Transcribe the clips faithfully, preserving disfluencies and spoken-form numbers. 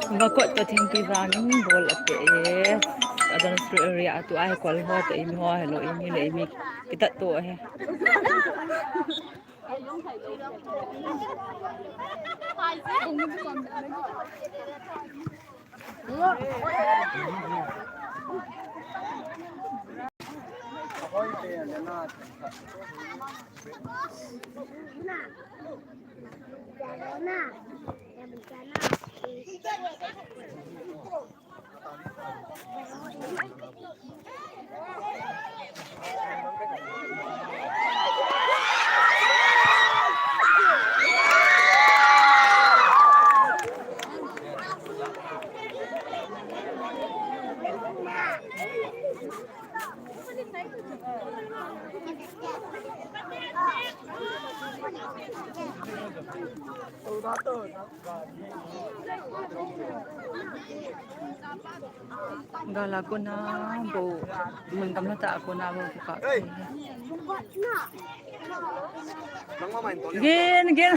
Vakot to thingpi vangin bol ape e. Adon street area a tua hi kol ho to imi ho hello imi le imi kitat to he. Gala kona bo mun kam na ta kona bo ka. Gin gin.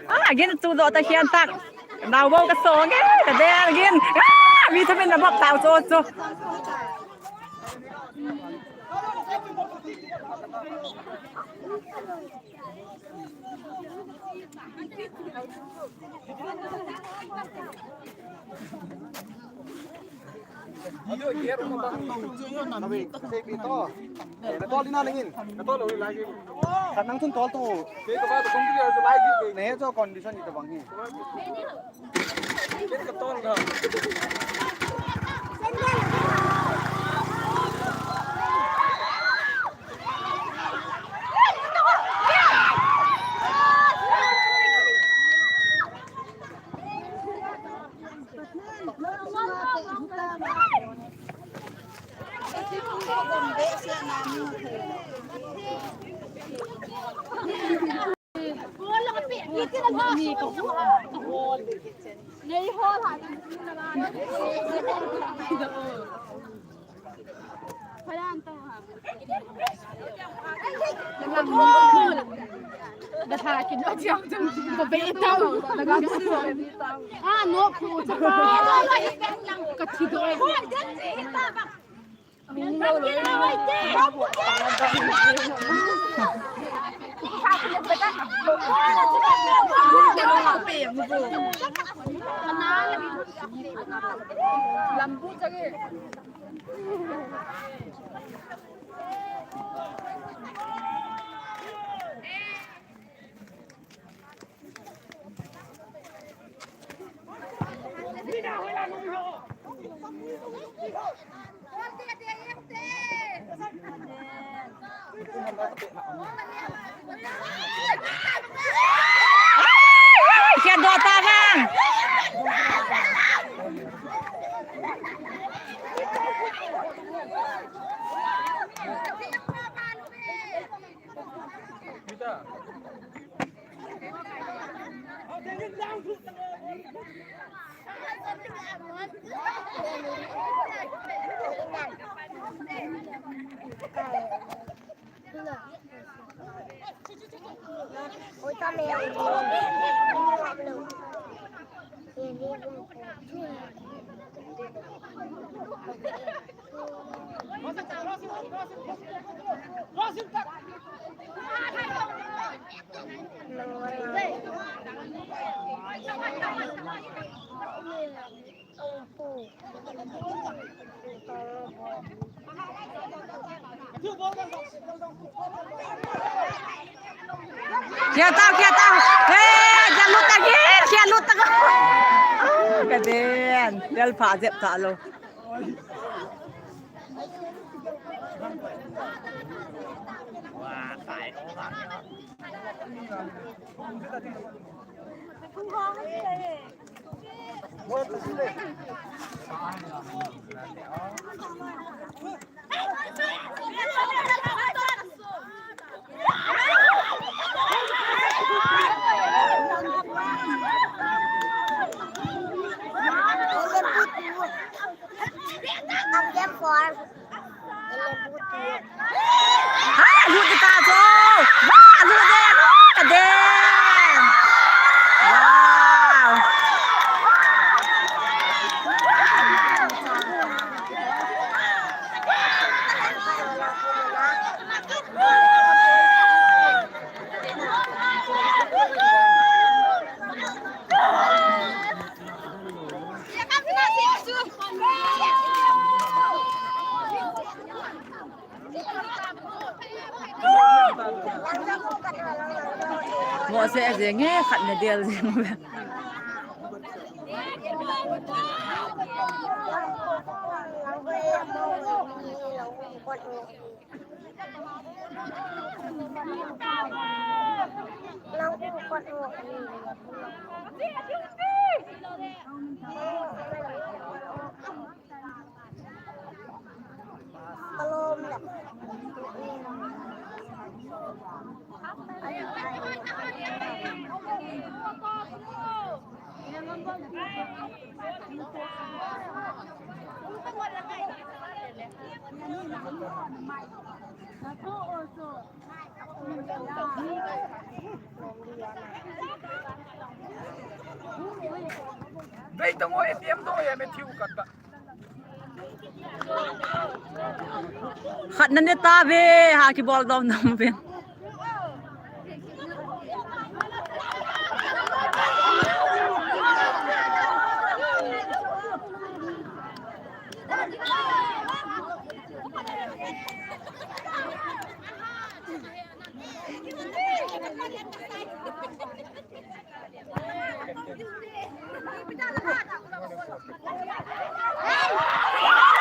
Ah, gin tu do ta hian tak. Nau bo ka so nge ka der gin. Ah, vitamin na bap tau so so. Nang chun tol tu. Nei cho condition ni tabang hi. Sian dua tabang. Khel tau, khel tau. He, ja lut ta ke, khel lut ta ke. Ka den, del pha jep ta lo. Ha, lut ta chu. Ha, lut de, lut de. Wow. Te jeng e, khat na del jeng ve. Dei tong o, A T M tong o, ya me thiu kat ta. Khat na ne ta ve, ha kibol dom dom ve.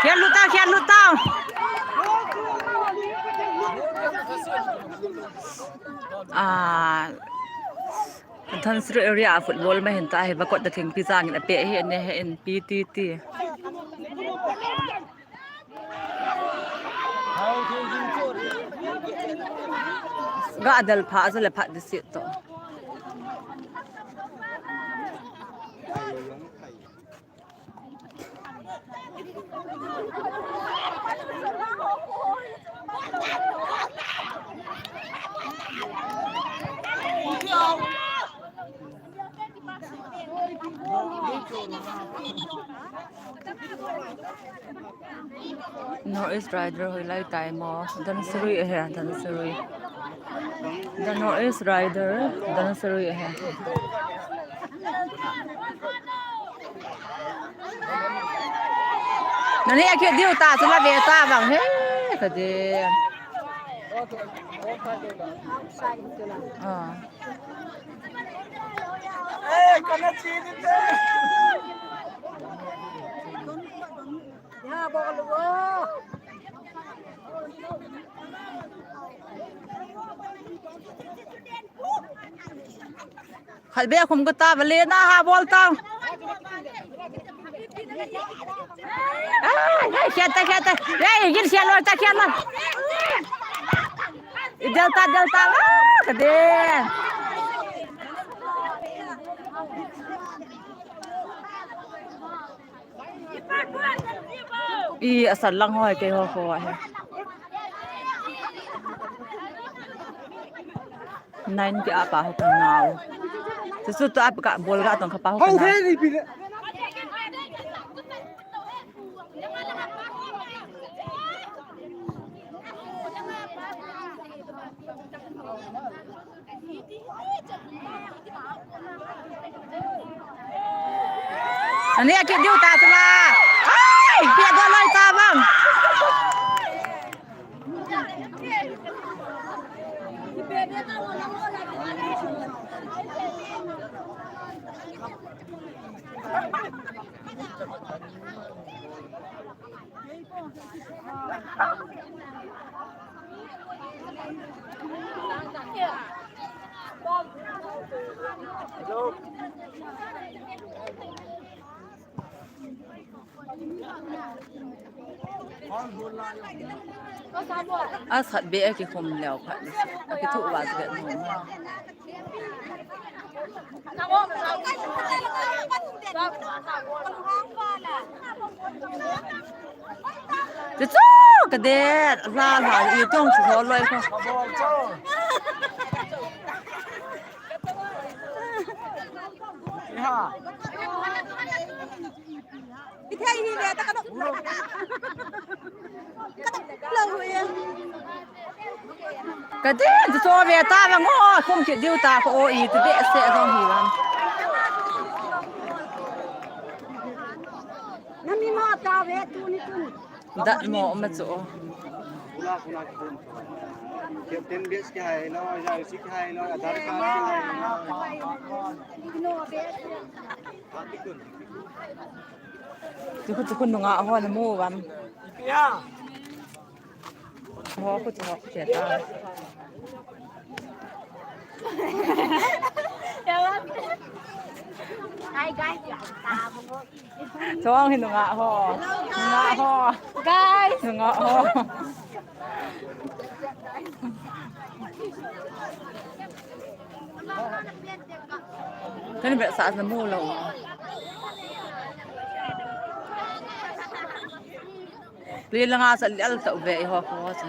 Khel lut tao, khel lut tao. Ah, Dhansiri area football ma hin ta hi, va kot da thing pi jang in a pe hi ne he in pi ti ti. Ga del pha, a le pha di sit to. North East Rider hoilai tai mo, Dhansiri ahi, Dhansiri. The North East Rider, Dhansiri ahi. Nani a kit diu ta, chu la ve ta vang he, ka de. Ah. Khat be khum ko ta, vale na ha bol ta. Ai, ai, khel ta, khel ta. Ai, gin khel lo ta, khel lo. Del ta, del ta. Ah, ka de. I, a san lang hoi kei ho ho ahi. Nine ki apa ho ka nau. Chu chu to ap ka bol ga tong ka pa ho ka nau. Ani a kit diu ta chu la. Ai, pia do lai ta bang. A sat be a kikhum leo phat ni. A kithu va ve nu. Chu chu ka de, la la, i tong chu ho loi ko. Iha. I thei hi ve ta ka dok. Ka dok lo hu ya. Ka din chu cho ve ta vang o, kum kit diu ta ko o i ti behseh jong hi vang. Na mi ma ta ve tu ni tu. Dat mo ma chu. Captain batch kihai lou, jersey kihai lou, Aadhaar card kihai lou. Chuchu, chuchu nungah ho namu uvam. Ho, chuchu ho, chuchu ta. Hi guys. Chong hi nungah ho. Nungah ho. Guys. Nungah ho. Kani beh sa namu lou. Pi langa sa lial tau ve ho ho sa.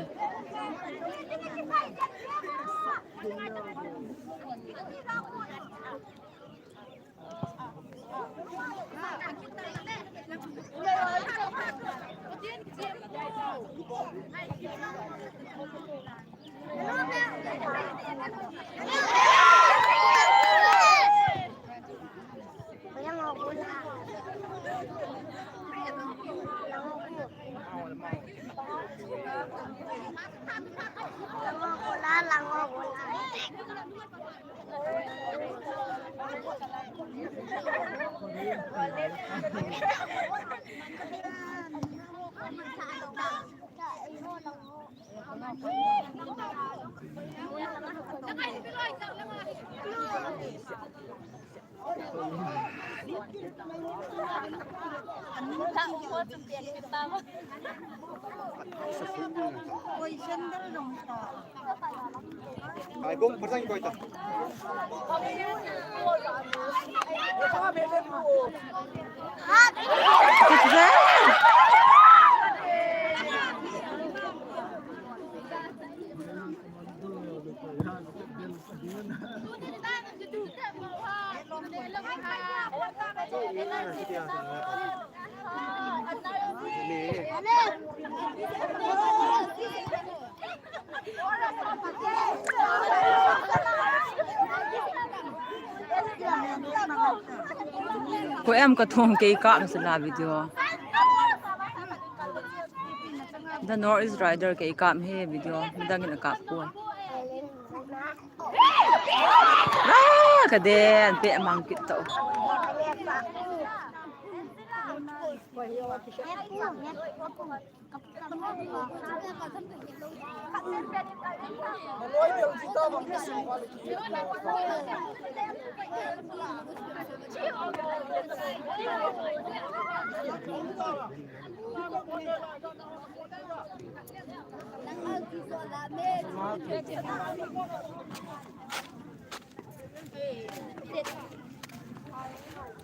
Ai, kung pasang ko ito. Ko em ka thong kei ka na sila video. The North East Rider kei kap hi video, midang in a kap ko. Ah, ka den, pe mang kit tau.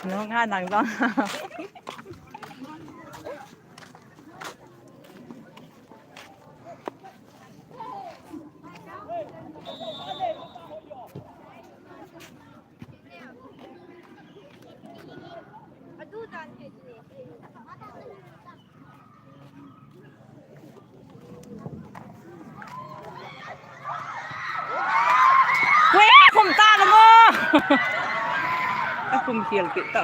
Nung ha nang dong. Kue, kum ta na mo. A kum khial kit ta.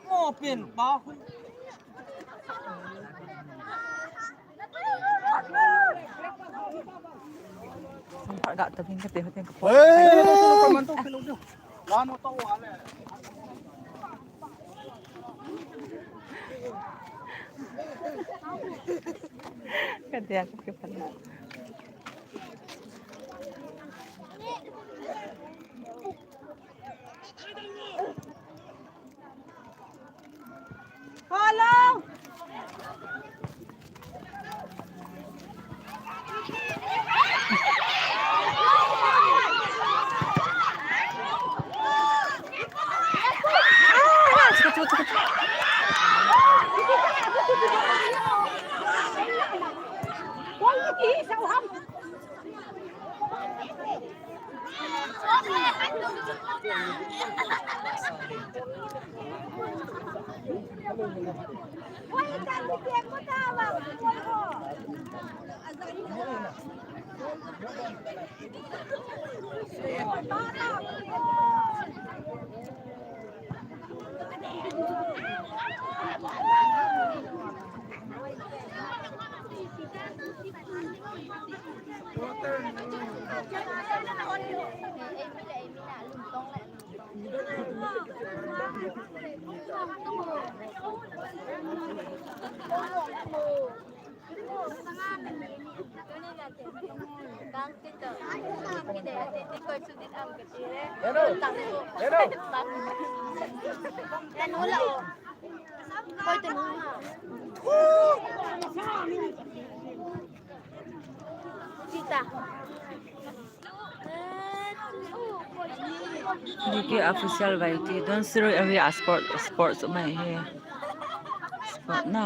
Mo pen pa. Sampa ga ta bin ka te hoten ka po. Hey! Ka dia ka ke pala. Hello. D K official vai ti, don siro area sport, sports mai he. Sport na.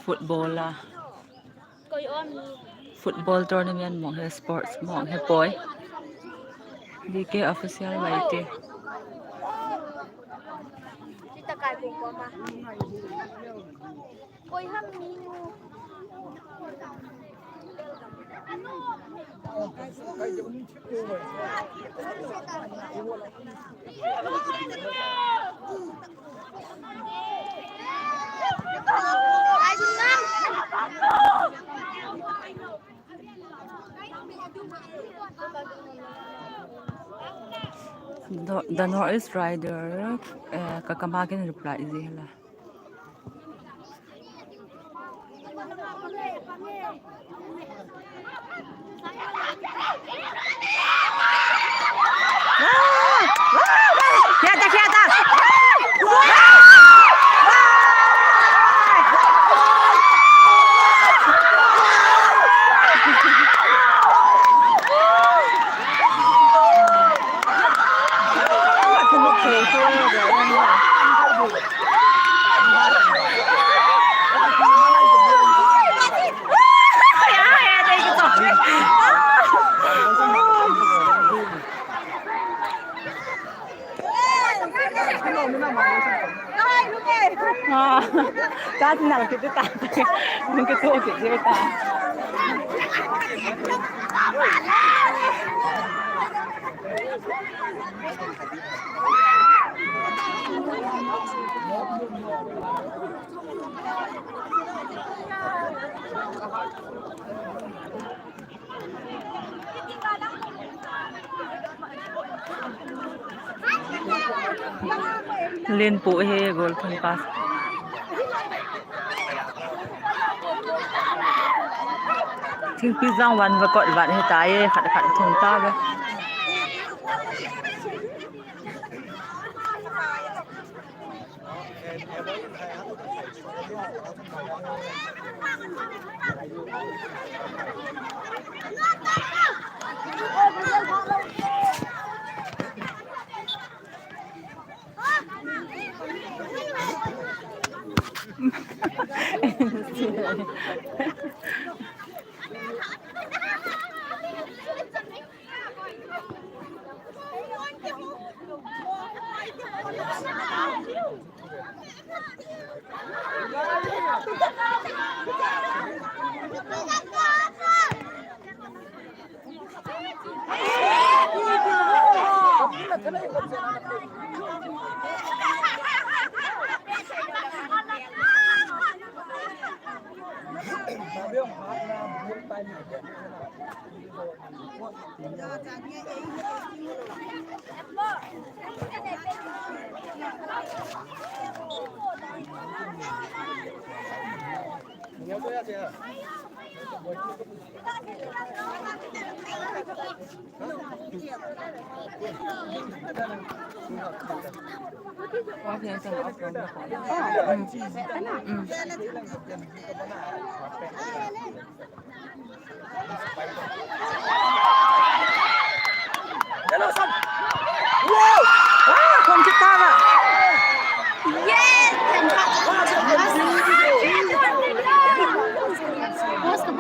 Football a. Football tournament mo he, sports mo he poi. D K official vai ti. The, the North East Rider, eh, ka, kama ken reply ji la. Len po he, goal thum pass. Thingpi jang van va kot van he ta e, khat khat thum ta ve.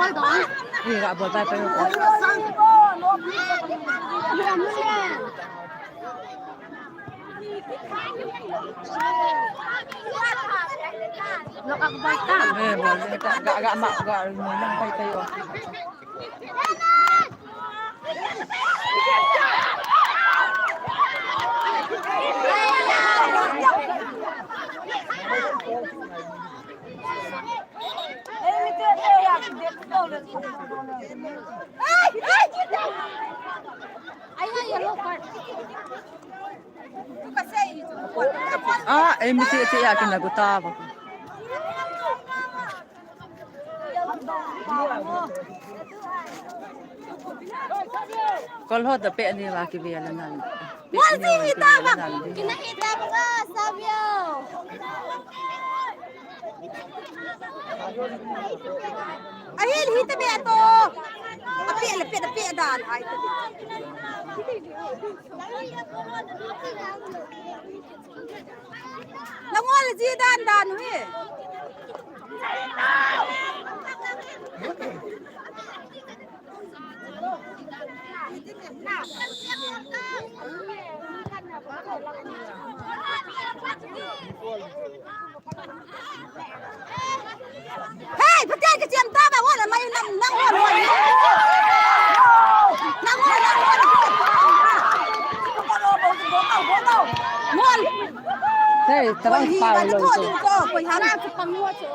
Ih, ga bol pai pai ko. Lo ka bol ta. Eh, bol ta. Ga, ga ma, ga, nang pai pai ko. Ah, eh, mi ti, ti ya kin na guta ba. Kol ho da pe ni la ki ve la nan. Pe ni la ki ve la nan. Kina hita ba, Savio. Ahil hita be to. Ape le pe, ape dan ai. Langol ji dan dan hi. Hey, pate ke chiam ta ba, wala mai nam, nam, wala mai. Nam, wala, nam, wala. Mon. Hey, tarang pa lo. Ko, ko, ko, hana chu pang mo chu.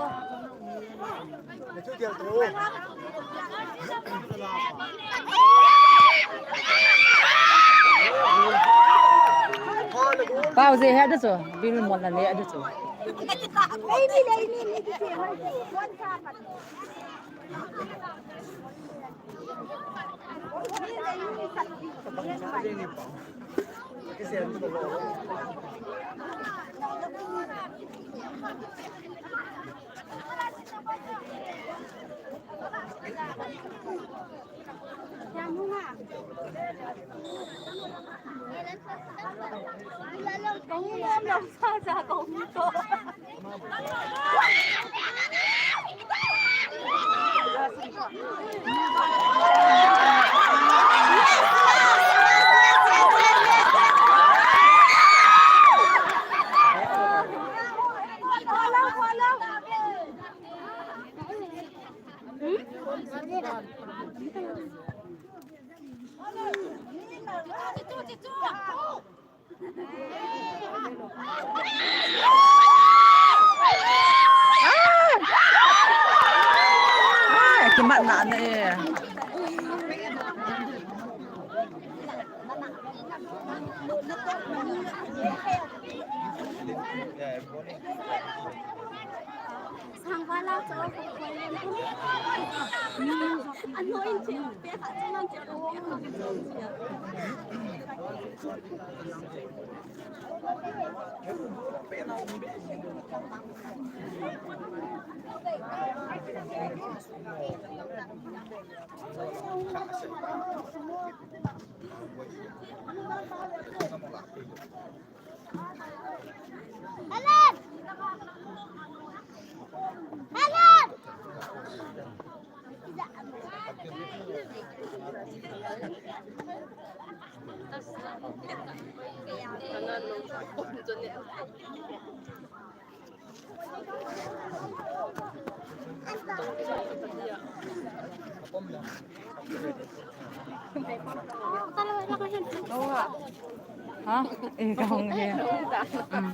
Pau je he da chu, bil mon la le da chu. Ai, kimat na ne. Helen! Helen! Ha? Eh, kahung he. Hmm.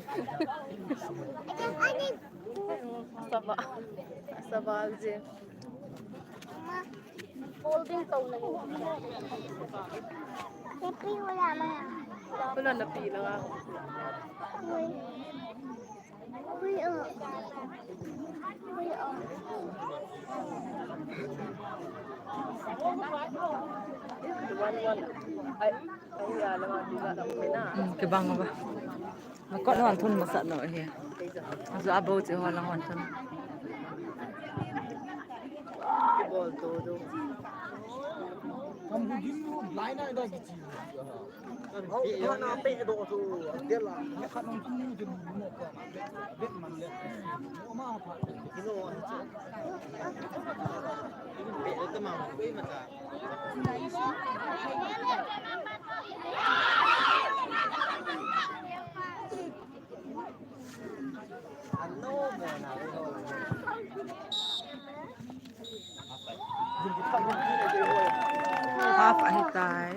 Saba. Saba je. Holding tau na. Happy wala ma. Wala na pi na nga. Ui. Ui, oh. Ui, oh. One, one. Ai, ai, ya, la, la, la, la. Hmm, kibang ba. Kot hon thun masat no hi. Ajo abo che ho la hon thun. Bol to do. Kam bu gin lu lai na da ki chi. Au, na pe do to. Dia la. Ya khat nong tu de mo ko. Bet man le. Mo ma pha. Half ahitai.